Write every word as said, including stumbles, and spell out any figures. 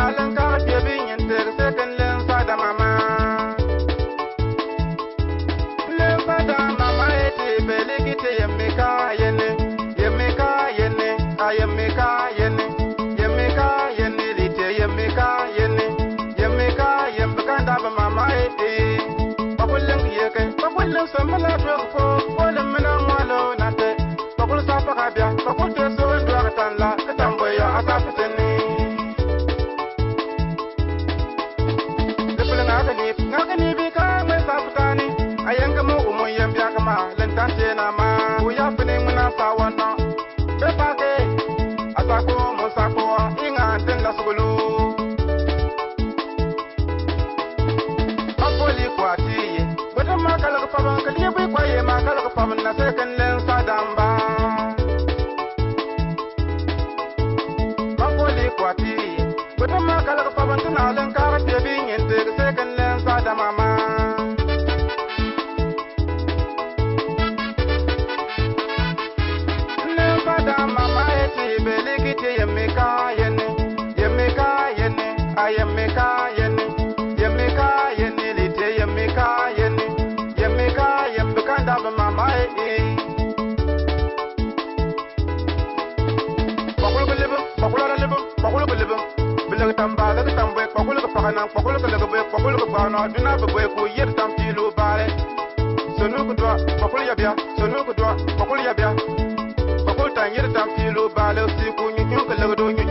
Alin ka kpia bi nyin te se ken len sa da mama. Len sa da mama e ti beli ki te yemi ka yeni. Yemi ka yeni. A yemi ka yeni. Yemi ka yeni li te yemi ka yeni. Yemi ka yem bi kanda ba mama e e. Bakul len ye ke. Bakul len sa mala dro ko. Ko len mena malo na te. Bakul sa pa ka bia. Bakul te so ndo ka tan la. Ka tan boy ya asa fitini. Dipul nga ka ni, nga ka ni bi ka me sa putani. Ayang ka mo umu yem bia ka ma, len tan te na ma. Uya fini muna sa wana. Be pa ke, asa ko mo sa ko, inga anten da sugulu. Mapoli kwa ti ye. Bata ma kala ka paban, ka liye bi kwa ye ma kala ka paban na se ken len sa damba. Mapoli kwa ti ye. Bata ma kala ka paban tana len ka ka te bi nyin te ka se ken len sa da mama. Len sa da mama e ti beli ki te yemi ka yeni. Yemi ka yeni. A yemi ka yeni. Yemi ka yeni li te yemi ka yeni. Yemi ka yem bi kanda ba mama e e. Bakul ka lebe, bakul ara lebe, bakul ka lebe. Bilek tamba, lek tambe, bakul ka pakana, bakul ka lege be, bakul ka bana, duna be be ku yet tam pilu bare. Sonu ku dua, bakul ya bia, sonu ku dua, bakul ya bia. Bakul tan yet tam pilu bare, si ku nyu nyu ka lege do nyu.